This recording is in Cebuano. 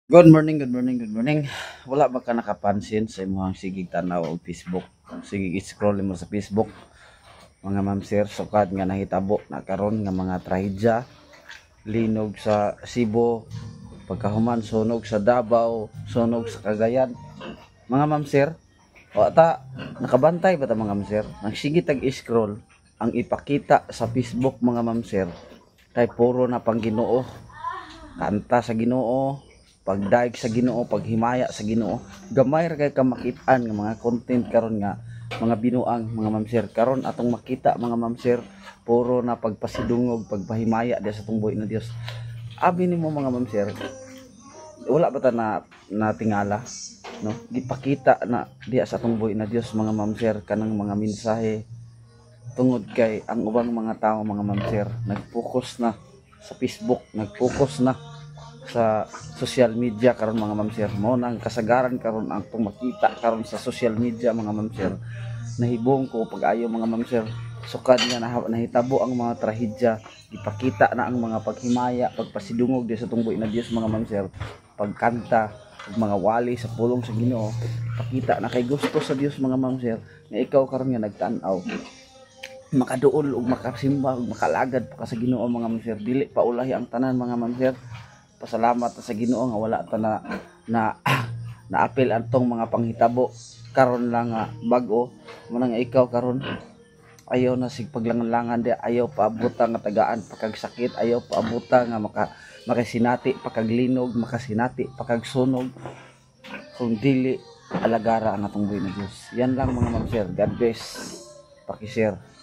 Good morning, good morning, good morning. Wala ba ka nakapansin sa imong sigig tanaw og Facebook? Sige, scroll mo sa Facebook, mga ma'am sir, sukad nga nahitabo na karon nga mga trahedya, linog sa Cebu, pagkahuman sunog sa Davao, sunog sa Cagayan. Mga ma'am sir, wa ta nakabantay ba ta, mga ma'am sir? Nagsige tag scroll, ang ipakita sa Facebook, mga ma'am sir, kay puro na pang Ginoo. Kanta sa Ginoo, pagdaig sa Ginoo, paghimaya sa Ginoo. Gamay ra kay ka makitaan nga mga content karon nga mga binuang, mga ma'am sir. Karon atong makita, mga ma'am sir, puro na pagpasidungog, pagpahimaya diya sa atong buhi na Dios. Abi nimo, mga ma'am sir, wala ba ta na natingala, no? Gipakita na diya sa atong buhi na Dios, mga ma'am sir, kanang mga mensahe tungod kay ang ubang mga tao, mga ma'am sir, nag-focus na sa Facebook, nag-focus na sa social media karon, mga ma'am sir. Mo nang kasagaran karon ang atong makita karon sa social media, mga ma'am sir. Nahibong ko pag-ayo, mga ma'am sir, sukad nga nahitabo ang mga trahedya, ipakita na ang mga paghimaya, pagpasidungog di sa tungboy na Dios, mga ma'am sir, pagkanta ug mga wali sa pulong sa Ginoo. Pakita na kay gusto sa Dios, mga ma'am sir, nga ikaw karon nga nagtan-aw makaduol ug makasimba ug makalagad pa ka sa Ginoo, mga ma'am sir. Dili pa ulahi ang tanan, mga ma'am sir. Pasalamat ta sa Ginoo nga wala ta na na naapil antong mga panghitabo karon lang nga bag-o. Mo nga ikaw karon, ayaw na sig paglangan-langan di, ayaw paabuta nga tagaan pakag sakit, ayaw paabuta nga makasinati pakaglinog, makasinati pakagsunog, kung dili alagara ang atong buhi na Dios. Yan lang, mga ma'am sir. God bless. Paki-share.